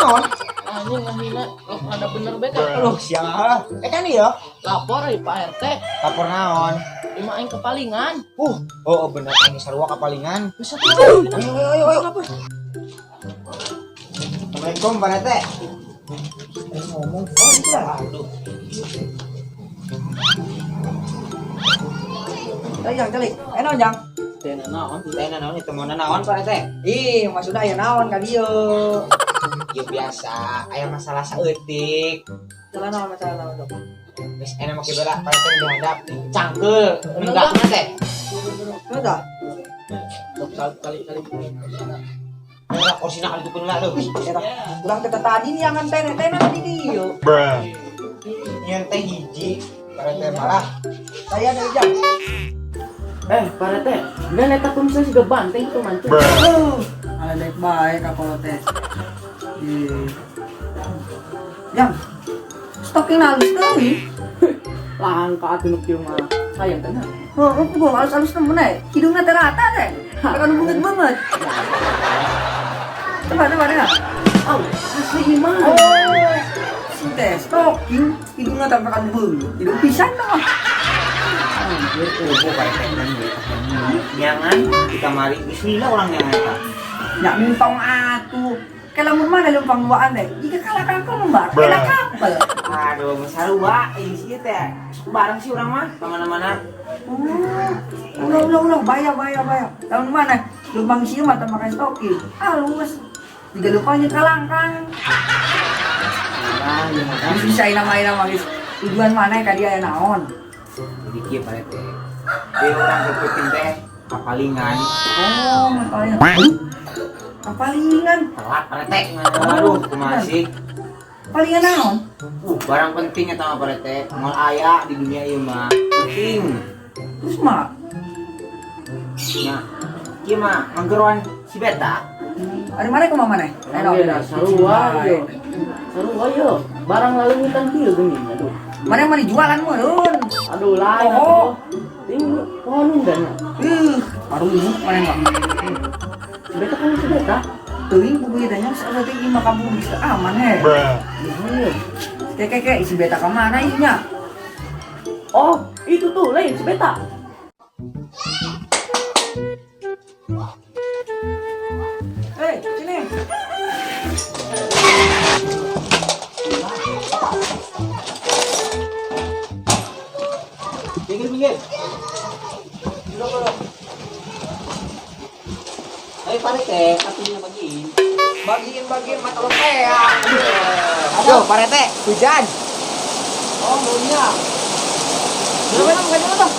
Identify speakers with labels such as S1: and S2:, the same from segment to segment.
S1: naon?
S2: Anjing ngahina, lo ada bener beta.
S1: Aduh, siang ah. Eh kan iya.
S2: Lapor ya Pak RT.
S1: Lapor naon?
S2: Ima aing kepalingan.
S1: Oh, bener aing sarua kapalingan.
S2: Bisa tuh.
S1: Ayo ayo ayo. Ayo. Assalamualaikum Pak RT. Ngomong. Oh, itu lah. Aduh.
S3: Jang, calik. Eh naon, Jang?
S2: Teu naon.
S1: Teh naon itu mau naon Pak RT?
S3: Ih, maksudna aya naon ka dieu?
S1: Ya biasa, aya masalah saeutik.
S3: Masalah naon, masalah naon, Dok?
S1: Geus enak make bela Pak RT dihadap. Cangkeul, nenggakna teh.
S3: Kenapa tah?
S2: Dok kali-kali.
S1: Ora korsina kali dukun lah leuh.
S3: Eta, urang teh tadi niangan teh teh tadi dieu.
S1: Nyeun teh hiji, Pak RT malah.
S3: Saya dari Jang.
S2: Eh, Pak RT, dan eta kumisnya siga banteng tuh mancing.
S3: Ala daek bae ka kolot teh. Ih. Jang. Stocking halus teuing.
S2: Langka atuh nu kieu mah. Sayang tenan.
S3: Heuh, gua halus-halus temen eh. Hidungna teh rata teh. Kan bunget banget. Coba coba dengar.
S2: Au, asli mah.
S3: Oh, si teh stocking hidungna teh kan beungeut. Hidung pisan tah.
S1: Anjir, kubu Pak RT. Nyangan kita mari bismillah orang nyangan eta.
S3: Ya mintong atuh. Ke lamun mana lempang duaan teh? Jika kalah kangkung membar, kena kapel.
S1: Aduh, sarua ini sih teh. Bareng sih orang mah kemana-mana.
S3: Ulah ulah ulah bahaya bahaya bahaya. Tahun mana? Lempang sih mah makan stocking. Ah lumes. Tiga lupanya kalangkang.
S1: Nah,
S3: Geus bisa ina mah geus. Tujuan mana ka dia aya naon?
S1: Jadi kieu Pak RT. Dia orang kepenting teh kapalingan.
S3: Oh, kapalingan. Aduh, kapalingan.
S1: Telat Pak RT. Aduh, kumaha sih?
S3: Palingan naon?
S1: Barang penting eta mah Pak RT. Moal aya di dunia ieu mah. Penting.
S3: Terus mah
S1: Nah, kieu mah manggeroan si beta.
S3: Ari mana kumaha maneh?
S2: Ayo dah sarua yo. Sarua yo. Barang lalungitan kieu geuning aduh.
S3: Mana mah dijualan meureun.
S2: Aduh lain
S3: Oh.
S2: atuh. Ting pohon undangnya.
S3: Ih, baru mana mah.
S2: Beta kan si beta.
S3: Teuing bubu teh nya saeutik ieu mah kampung geus aman he.
S2: Iya.
S3: Kek kek kek isi beta ka mana ieu nya?
S2: Oh, itu tuh lain si beta.
S3: Hei, sini.
S1: Pinggir, pinggir.
S4: Ayo Pak RT, kartunya bagiin.
S3: Bagiin bagiin mata lo teang.
S1: Aduh, Pak RT, hujan.
S3: Oh, maunya. Dulu nam ka dulu tah.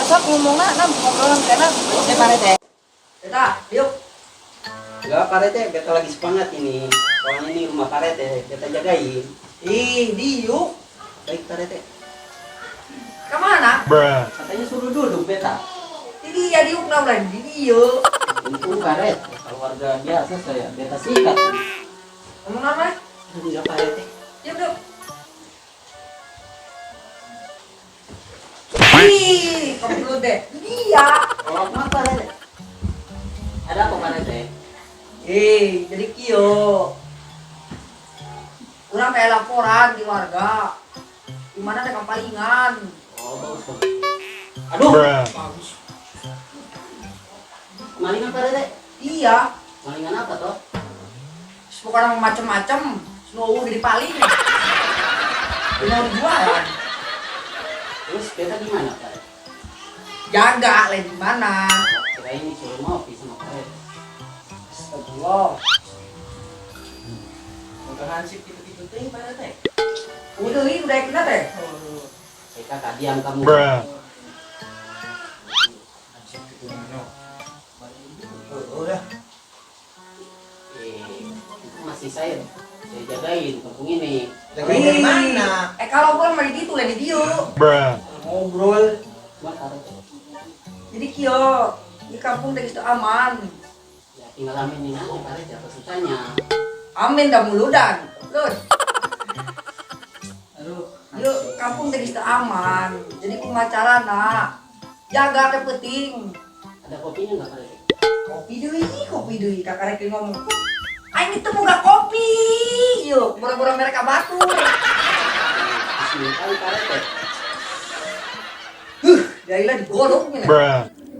S3: Asap ngomongna nam ngobrolan teh nam.
S1: Oke, Pak RT.
S3: Eta, yuk.
S4: Enggak Pak RT, beta lagi semangat ini. Soalnya ini rumah Pak RT, beta jagain.
S3: Ih, diuk.
S4: Baik Pak RT.
S3: Ka mana?
S4: Katanya suruh duduk beta.
S3: Di dia diuk nam lain di dieu.
S4: Untung Pak RT, kalau warga biasa saya beta sikat.
S3: Ngomong nama?
S4: Enggak Pak RT.
S3: Yuk, yuk. Ih, kamu dulu deh. Dia.
S4: Oh, kenapa Pak RT? Ada apa Pak RT?
S3: Eh, jadi kieu. Urang kayak laporan di warga. Di mana ada kapalingan.
S4: Oh, bagus bagus. Aduh,
S3: Bagus.
S4: malingan Pak RT.
S3: Iya.
S4: Malingan apa toh?
S3: Bukan macem-macem. Snow jadi paling. Mau dijualan.
S4: Terus beta gimana Pak RT?
S3: Jaga lain di mana?
S4: Kirain disuruh ngopi sama Pak RT.
S3: Astagfirullah.
S4: Motor hansip gitu-gitu teh Pak RT.
S3: Udah ini udah kena teh.
S4: Eh kakak diam kamu.
S1: Hansip gitu mana? Oh, udah.
S4: Eh, itu masih saya jagain kampung ini.
S1: Jagain dari mana?
S3: Eh kalau gua mah di ditu lain di dieu. Ngobrol.
S4: Cuma Pak RT.
S3: Jadi kieu di kampung teh geus teu aman.
S4: Ya tinggal aminin aja Pak RT, apa susahnya?
S3: Amin dah muludan. Lun.
S4: Aduh,
S3: Yuk, kampung teh geus teu aman. Jadi kumaha carana? Jaga teh penting.
S4: Ada kopinya nggak Pak RT?
S3: Kopi deui, kopi deui. Kakarek ngomong. Aing itu boga kopi. Yuk, boro-boro mereka batu.
S4: Bismillah Pak Rete.
S3: Jailah digodok nih.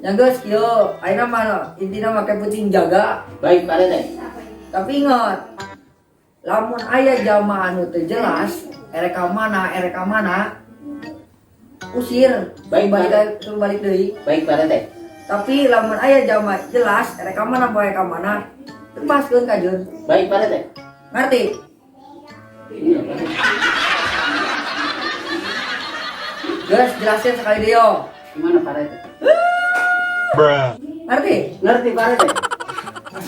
S3: Yang geus kieu, ayeuna mah intina mah kayak penting jaga.
S4: Baik Pak Rete.
S3: Tapi ingat, lamun aya jamaah anu teu jelas, erek ka mana, erek ka mana, usir.
S4: Baik,
S3: balik
S4: Pak.
S3: Suruh balik deui.
S4: Baik Pak Rete.
S3: Tapi lamun aya jamaah jelas, erek ka mana poe ka mana, tebaskeun ka jeun.
S4: Baik Pak Rete.
S3: Ngerti?
S4: Iya Pak Rete.
S3: Geus jelasin sekali deui yo.
S4: Gimana Pak Rete?
S3: Ngerti?
S4: Ngerti Pak Rete.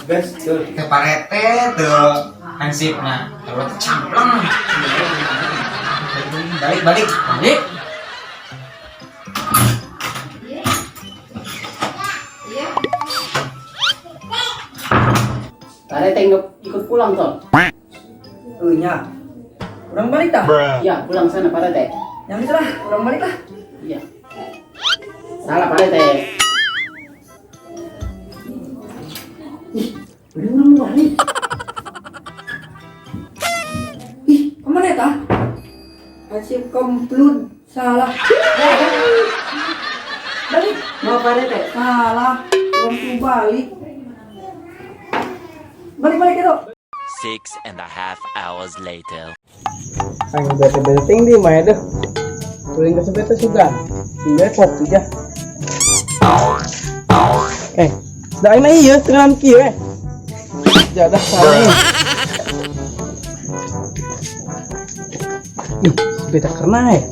S1: Guys, tuh ke Pak Rete tuh hansip nah, kalau campleng. Balik balik balik.
S4: Pak Rete nggak ikut pulang toh?
S3: Euy nya. Urang balik tah?
S4: Iya, pulang sana Pak Rete.
S3: Yang itu lah, urang balik lah.
S4: Iya. Salah Pak Rete.
S3: Ih, udah urang mau balik. Ih, kemana ya tah? Hansip kemplun, salah. Balik.
S4: Mau Pak Rete?
S3: Salah, urang tuh balik. Balik balik itu.
S5: 6.5 hours later.
S6: Aing bete bete di mana deh. Tuling ke bete sugan. Tinggal kopi aja. Eh, dah aing iya tengan kieu eh. Jadah salah. Ih, beta karena eh.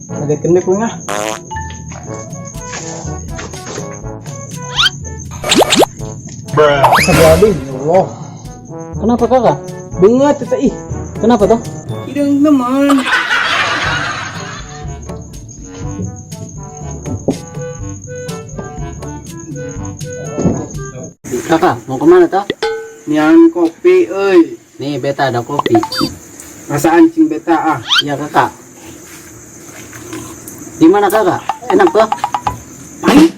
S6: Ada kena kuing ah. Astagfirullahaladzim, ya Allah.
S4: Kenapa kakak?
S6: Bengat eta ih.
S4: Kenapa toh?
S6: Hidung teman.
S4: Kakak, mau kemana toh?
S6: Nian kopi euy.
S4: Nih beta ada kopi.
S6: Rasa anjing beta ah.
S4: Iya kakak. Gimana kakak? Enak toh?
S6: Pahit.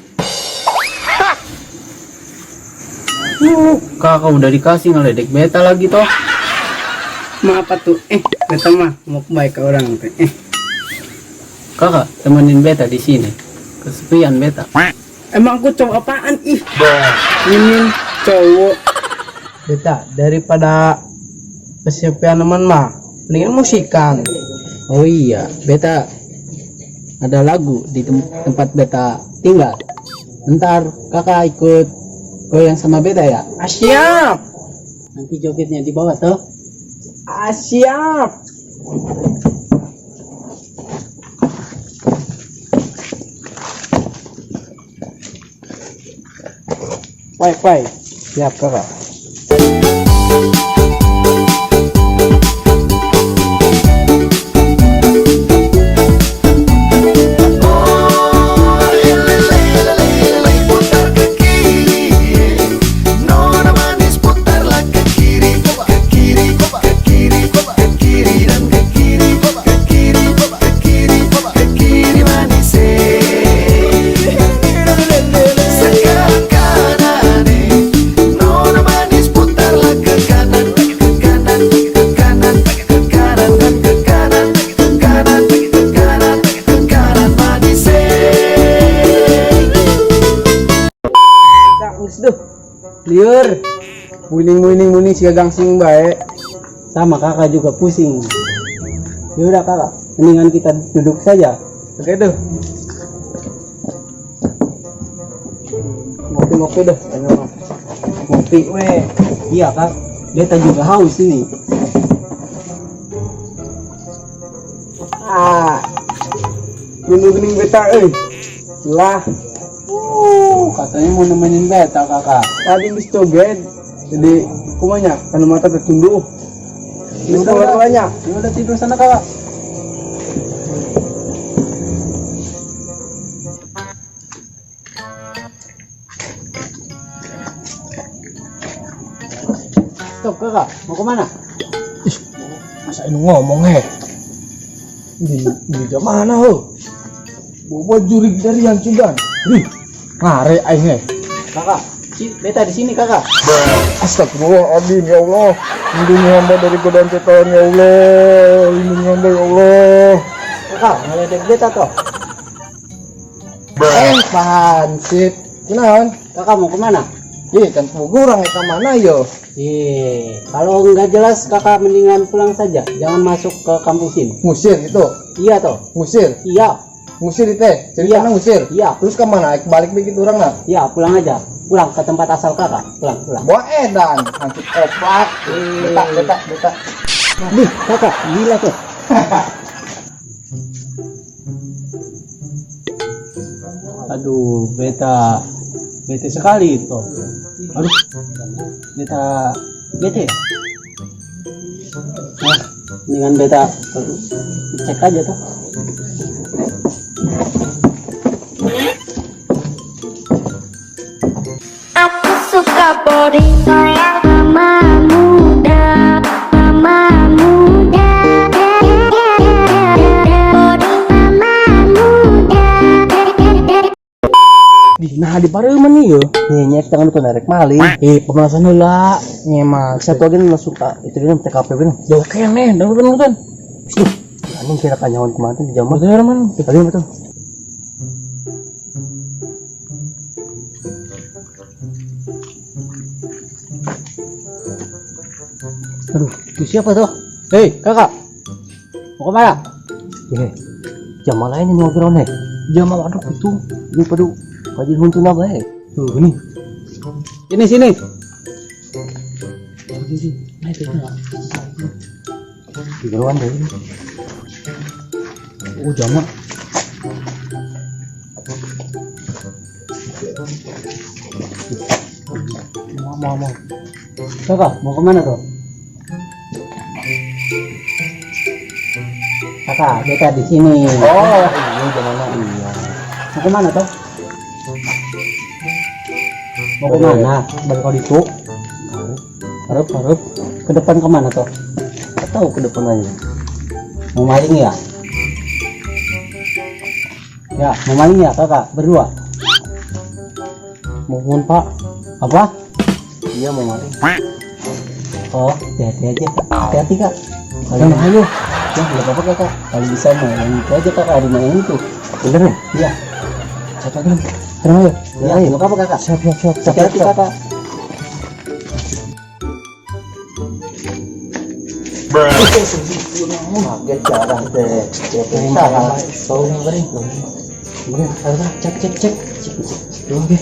S4: Kakak udah dikasih ngeledek beta lagi toh.
S6: Maaf tuh. Beta mah mau baik ke orang teh.
S4: Kakak, temenin beta di sini. Kesepian beta.
S6: Emang aku cowok apaan ih? Ini cowok. Beta daripada kesepian teman mah mendingan musikan.
S4: Oh iya, beta ada lagu di tempat beta tinggal. Ntar kakak ikut goyang sama beta ya.
S6: Ah, siap.
S4: Nanti jogetnya di bawah toh.
S6: Ah, siap. Pai, pai.
S4: Siap kakak.
S7: Putar ke kiri, nona manis putarlah ke kiri, ke kiri, ke kiri, ke kiri dan ke kiri, ke kiri, ke kiri, ke kiri manis. Sekarang kanan, nona manis putarlah ke kanan, ke kanan, ke kanan, ke kanan dan ke kanan, ke kanan, ke kanan, ke kanan manis.
S6: Tak geus duh. Liur. Muning muning muning siga gangsing bae.
S4: Sama kakak juga pusing. Yaudah kakak, mendingan kita duduk saja.
S6: Oke duh. Ngopi-ngopi dah, ayo mah. Ngopi we.
S4: Iya kak, beta juga haus ini.
S6: Ah. Nunggu gening beta euy. Lah,
S4: Katanya mau nemenin beta kakak.
S6: Tadi geus joget. Jadi kumanya kan mata tertunduh. Geus
S4: Udah,
S6: keluar banyak.
S4: Ya udah tidur sana kakak. Stop kakak, mau kemana?
S6: Ih, masa ini ngomong he? Di mana ho? Bawa jurig dari yang sugan. Ih, ngare aing he.
S4: Kakak, Beta di sini, kakak.
S6: Astagfirullahaladzim, ya Allah. Lindungi hamba dari godaan setan, ya Allah. Lindungi hamba, ya Allah.
S4: Kakak, ngeledek beta toh.
S6: Eh, pansip. Kunaon?
S4: Kakak mau kemana?
S6: Ih, kan urang ka mana yo?
S4: Eh, kalau nggak jelas kakak mendingan pulang saja. Jangan masuk ke kampung sini.
S6: Ngusir itu.
S4: Iya toh?
S6: Ngusir.
S4: Iya,
S6: Ngusir itu teh. Ceritanya
S4: Iya.
S6: ngusir.
S4: Iya.
S6: Terus ke mana? Balik begitu urang nah.
S4: Iya, pulang aja. Pulang ke tempat asal kakak. Pulang, pulang.
S6: Bawa edan, hansip oplak. Beta, beta, beta.
S4: Duh, kakak, gila tuh. Aduh, beta bete sekali itu. Aduh, beta bete ya? Nah, mendingan beta cek aja tuh.
S8: Aku suka body mama muda, mama muda, body mama muda.
S2: Di nah di pareuman nih yo.
S4: Nih, nyek tangan tuh narek maling.
S2: Eh, pemalasan heula.
S6: Nyemak.
S2: Satu lagi langsung ke itu dia TKP bener.
S6: Jauh keneh, dangdutan dangdutan.
S2: Anjing kira kanyawan kemana tuh di jaman.
S6: Betul man.
S2: Tadi betul.
S4: Aduh, itu siapa tuh? Hei, kakak. Mau kemana?
S2: Eh, jama lain ini ngobrol nih.
S6: Jama waduh itu.
S2: Ini padu kaji huntu na bae.
S6: Tuh, ini.
S4: Sini, sini.
S2: Di geruan deh.
S4: Oh, jama.
S6: Mau mau mau.
S4: Kakak, mau kemana tuh? Kakak, beta di sini.
S6: Oh, ini jamana.
S2: Iya.
S4: Mau kemana tuh? Mau kemana?
S6: Balik kali itu. Harap, harap.
S4: Ke depan kemana tuh?
S2: Atau ke depan aja.
S4: Mau maling ya? Ya, mau maling ya kakak berdua?
S6: Mohon Pak.
S4: Apa?
S2: Iya mau maling.
S4: Oh, hati-hati aja kak. Hati-hati kak. Kalau
S6: Jangan ayo.
S4: ya nggak apa-apa kakak. Kalau bisa mau yang itu aja kakak, rumah yang itu.
S2: Bener nih?
S4: Iya.
S6: Satu lagi. Terima ayo.
S4: Ya, nggak apa-apa kakak.
S6: Siap, siap, siap. Siap,
S4: Hati-hati
S6: siap.
S4: kakak.
S2: Kaget jarang teh. Salah.
S6: Tahu nggak
S2: Bener, harus
S6: Cek, cek, cek.
S2: cek cek.
S6: Oke.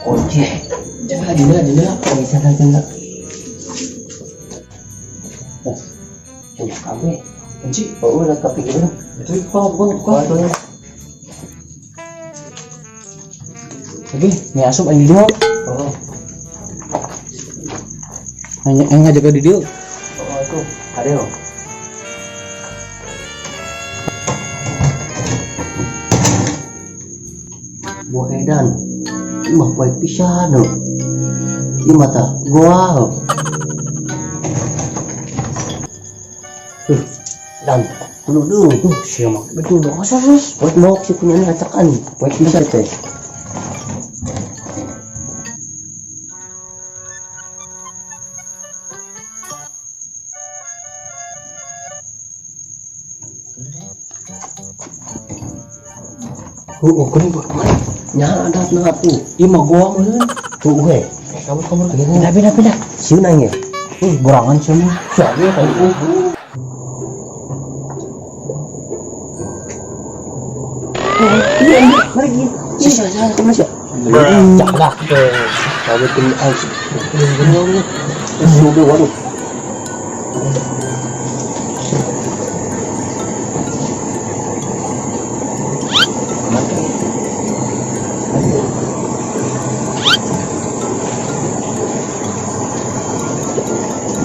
S2: Kunci.
S6: Jendela, jendela, jendela.
S2: Oh, bisa kan jendela. Oh, jendela kabeh.
S6: Kunci.
S2: Oh, udah kepikiran.
S6: Itu buka, buka, buka.
S2: Oh, itu.
S6: Oke, ini asup aing di dieu.
S2: Oh,
S4: Aing aing ngajaga di dieu.
S2: oh itu ada loh. Buah edan. Mah poek pisan loh. Ieu mata goa. Dan dulu dulu tuh siapa
S6: Betul dong, sus.
S2: Poek mau si punya ini acakan. Poek pisan teh. Oh, oh, kau mana? Nya ada na aku.
S6: Ieu mah goa meureun.
S2: Tuh, we.
S6: Kabur, kabur.
S2: Pindah, pindah, pindah. Siun aing ya.
S4: Borangan semua.
S2: Siapa ya? Iya, mari gini. Sih, salah, kemana sih?
S6: Jaga.
S2: Kabur ke aing. Sudah, waduh.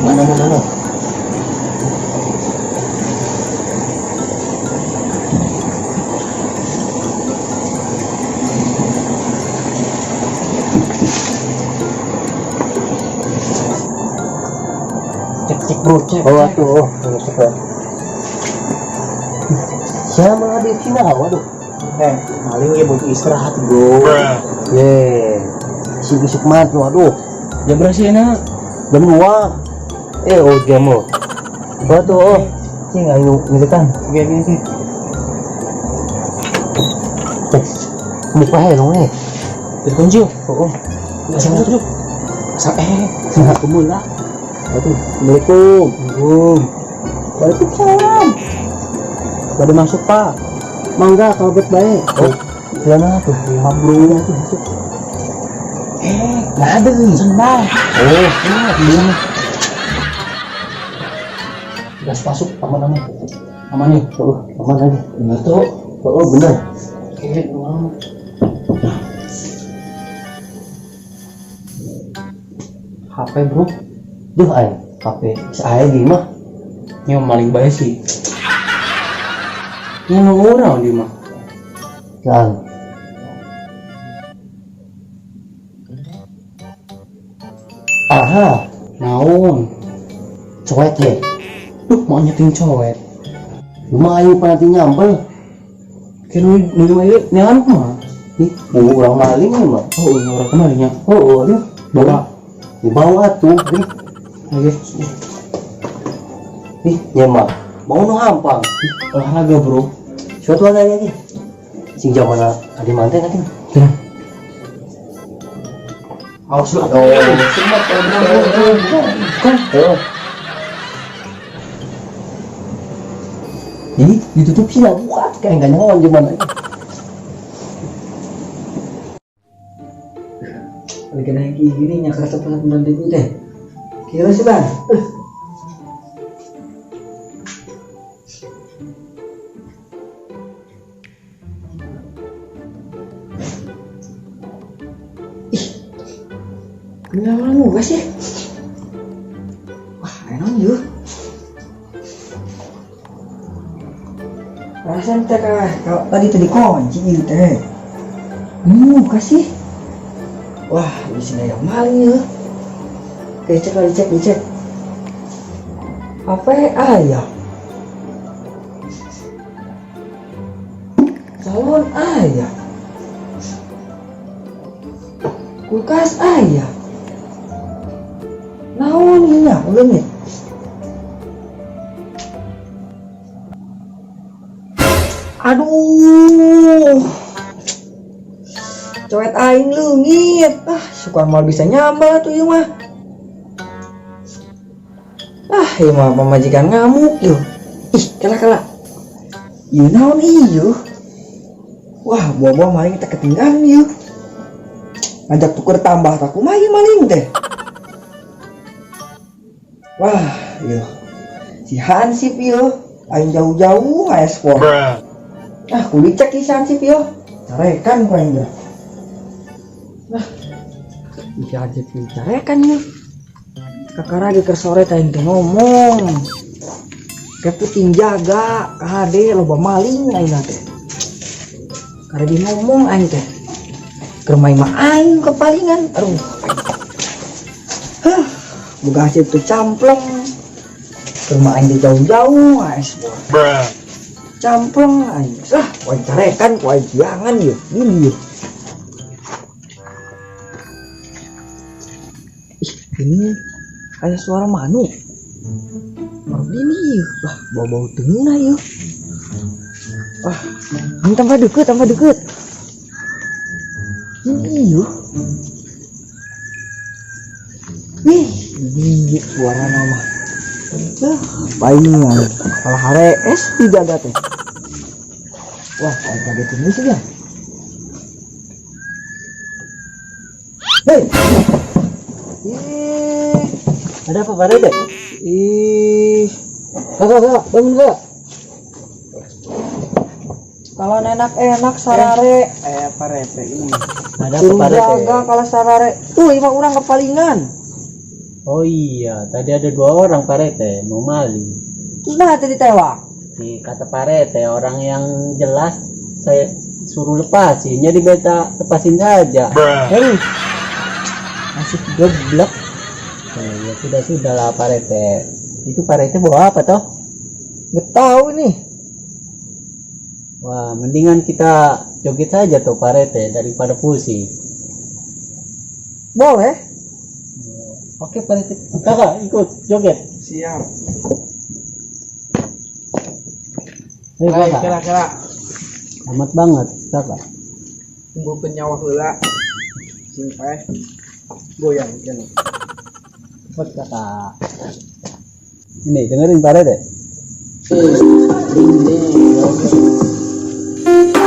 S2: Mana, mana, mana?
S4: Cek cek bro, cek.
S2: Oh, atuh, oh, suka. Siapa
S6: di sini aduh.
S4: Maling ya butuh istirahat, bro.
S6: Ye, isik-isik mat lu aduh.
S4: Jam berapa sih enak?
S6: Jam 2. Oh jam oh. Batu oh. Cing ayo ngiritan.
S4: Oke, oke, oke.
S6: Muka he dong eh.
S4: Terkunci.
S6: Oh.
S4: Asal masuk. Asal kumul lah.
S6: Aduh, Assalamualaikum.
S4: Assalamualaikum.
S6: Waalaikumsalam.
S4: Baru masuk, Pak. Mangga kalau buat baik.
S6: Oh, gimana tuh?
S4: Ya, bro. Masuk.
S6: Nggak ada nih.
S4: Sendal.
S6: Oh, iya.
S4: Gas masuk, aman aman. Aman nih.
S6: Oh, aman aja.
S4: Bener tuh.
S6: Oh, bener.
S4: Oke, aman. HP, bro.
S6: Duh, ay, HP. Saya gimana?
S4: Ini maling baik sih. Ini mau orang di mah.
S6: Kan. Aha,
S4: Naon.
S6: coet ya.
S4: Duh, mau nyeting coet.
S6: Lumayan pa nanti nyambel.
S4: Kira nunggu aja, nelan mah.
S6: Ih, mau orang maling nih mah.
S4: Oh, ini orang kemarinya.
S6: Oh, aduh.
S4: Bawa.
S6: Dibawa tuh. Ih,
S4: Oke.
S6: ih, ya mah. Mau nu hampang.
S4: Olahraga, bro.
S6: Suatu ada lagi. Sing zaman adi manten nanti.
S4: Kira. Awas lu.
S6: Oh,
S4: Kan.
S6: oh. Ih, ditutup sih lah buka kayak nggak nyawa gimana.
S3: Lagi naik gini nya kerasa pelat mendampingi teh. Kira sih bang. Ih, kenapa muka sih? Wah, enak yuk. Perasaan teh kalau tadi tuh dikunci ini teh. Muka sih. Wah, di sini yang maling ya. Oke, cek lah, dicek, dicek. Apa ayah? Salon ayah. Kulkas ayah. Naon ini ya, leungit. Aduh. Coet aing leungit. Ah, suka mal bisa nyambal tuh ieu mah. Ah, ieu mah pamajikan ngamuk yeuh. Ih, kala-kala. Ieu naon ieu? Wah, buah-buah maling teh ketinggalan ieu. Ngajak tuker tambah tak kumaha ieu maling teh. Wah, ieu. Si Hansip ieu, aing jauh-jauh ngaespor. Ah, kudu dicek si Hansip ieu. Carekan ku aing geura. Nah, bisa aja dicarekan ya. Kakara di sore teh teh ngomong. Kayak puting jaga, kade loba maling aing teh. Kare di ngomong aing teh. Keur main mah aing kepalingan. Aduh. Hah, boga hasil tuh campleng. Keur mah aing jauh-jauh aing. Campleng aing. Lah, ku aing carekan ku aing siangan ieu. Gini ieu. Ini ada suara manuk. Baru ini, wah, bau-bau tengenah yuk. Wah, ini tambah deket, tambah deket. Ini yuk. Wih, ini suara nama. Wah, palingan. Kalau hare es dijaga teh. Wah, kaget ini sih ya. Hei.
S4: Ada apa Pak Rede?
S3: Ih,
S4: kakak, bangun kak.
S3: Kalau enak-enak sarare.
S1: Pak Rete ini.
S4: Ada apa Pak Rete?
S3: Jaga kalau sarare. Tuh lima orang kepalingan.
S4: Oh iya, tadi ada 2 orang Pak Rete mau maling.
S3: Terus nah tadi tewak.
S4: Di kata Pak Rete orang yang jelas saya suruh lepasin, jadi beta lepasin saja.
S3: Hei, masih geblek.
S4: Ya sudah lah Pak Rete. Itu Pak Rete bawa apa toh?
S3: Nggak tahu nih.
S4: Wah, mendingan kita joget saja tuh Pak Rete daripada pusing.
S3: Boleh.
S4: Oke Pak Rete, kakak ikut joget.
S3: Siap.
S4: Ayo kakak.
S3: Kira-kira
S4: Amat banget kakak.
S3: kumpulkeun nyawa heula. Sing paeh goyang kene.
S4: Cepet kakak. Ini dengerin Pak Rete.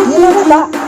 S3: Iya, Pak.